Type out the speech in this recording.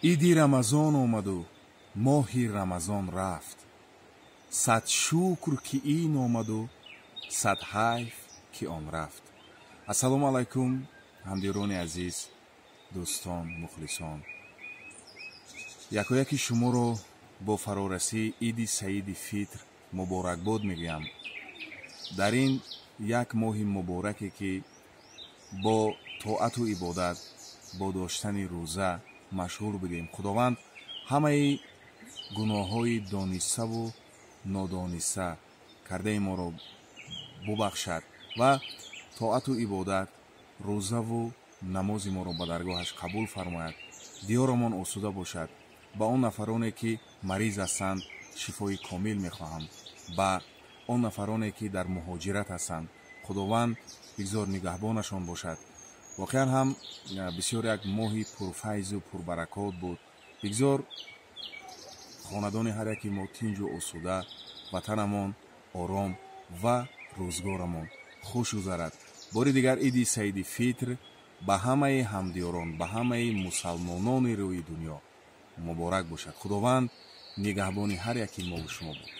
Иди Рамазон омаду моҳи Рамазон рафт. Сад шукр, ки ин омаду, сад ҳайф, ки он рафт. Ассалому алайкум, ҳамдиёрони азиз, дӯстон, мухлисон. Якояки шуморо бо фарорасии Иди Саиди Фитр муборакбод мегӯям. Дар ин як моҳи мубораке, ки бо тоату ибодат, бо доштани рӯза машғул будем, Худованд ҳамаи гуноҳҳои дониставу нодониста кардаи моро бубахшад ва тоату ибодат, рӯзаву намози моро ба даргоҳаш қабул фармояд. Диёрамон осуда бошад. Ба он нафароне, ки мариз ҳастанд, шифои комил мехоҳам. Ба он нафароне, ки дар муҳоҷират ҳастанд, Худованд бигзор нигаҳбонашон бошад. Воқеан ҳам бисёр як моҳи пурфайзу пурбаракот буд. Бигзор хонадони ҳар яки мо тинҷу осуда, ватанамон ором ва рӯзгорамон хуш гузарад. Бори дигар Иди Саиди Фитр ба ҳамаи ҳамдиёрон, ба ҳамаи мусалмонони рӯи дунё муборак бошад. Худованд нигаҳбони ҳар яки мову шумо буд.